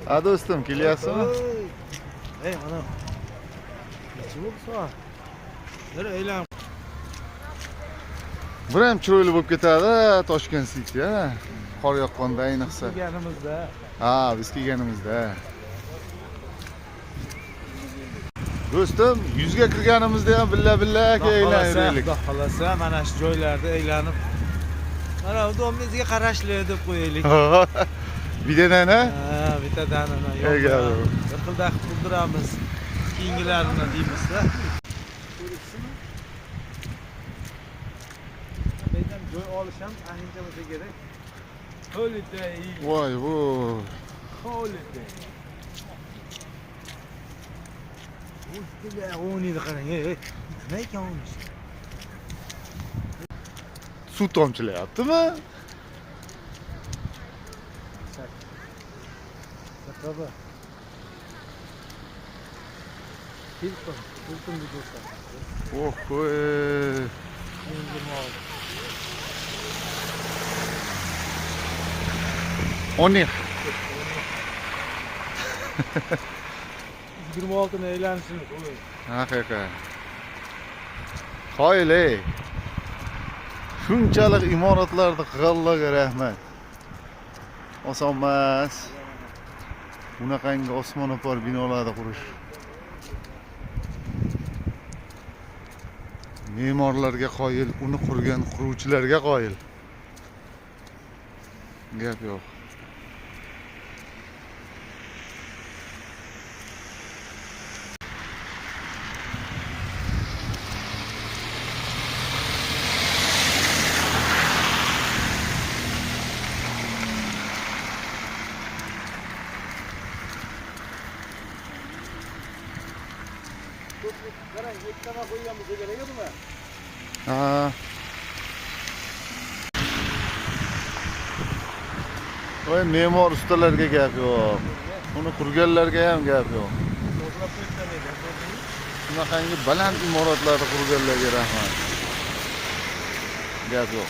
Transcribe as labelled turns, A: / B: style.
A: Ha do'stim, kelyapsizmi?
B: Ey, mana. Necha bo'ldi soat? Bir aylanib
A: Bir ham chiroyli bo'lib ketadi Toshkent City, ha. Qor yoqqanda ayniqsa.
B: kelganimizda.
A: Ha, biz kelganimizda. Do'stim, 100 ga kirganimizda ham billa-billa aylanaylik.
B: Xudo xolasa mana shu joylarda aylanib mana bu domimizga qarashli deb qo'yaylik.
A: Bittadan ha?
B: Ha, bittadan ana
A: Ey
B: yo'q.
A: gap.
B: Bir xilda qilib qurdiramiz. Keyingilarini deymizda. Bu yerdan joy olish ham ancha bo'lsa kerak. Holiday.
A: Voy bu.
B: Holiday. O'ynaydi qarang, ey, ey. Nima ekan uni?
A: Suv tomchilayaptimi?
B: Sakraba. Hilton, Hilton videosi.
A: Oh, qo'y.
B: 26.
A: Onih.
B: 26 ni aylanishimiz, o'y.
A: Haqiqat. Qoyil ey. Shunchalik imoratlarni qilganlarga rahmat. Oson emas. Bunaqangi osmono'par binolarni qurish. Me'morlarga qoyil, uni qurgan quruvchilarga qoyil. Gap yo'q.
B: Qarang, ikkitama qo'ygan bo'lsa kerak edimi?
A: Ha. Voy, me'mor ustalarga gap yo'q. Uni qurganlarga ham gap yo'q.
B: To'g'rilab qo'yibsan edi.
A: Shunaqangi baland imoratlarni qurganlarga rahmat. Gap yo'q.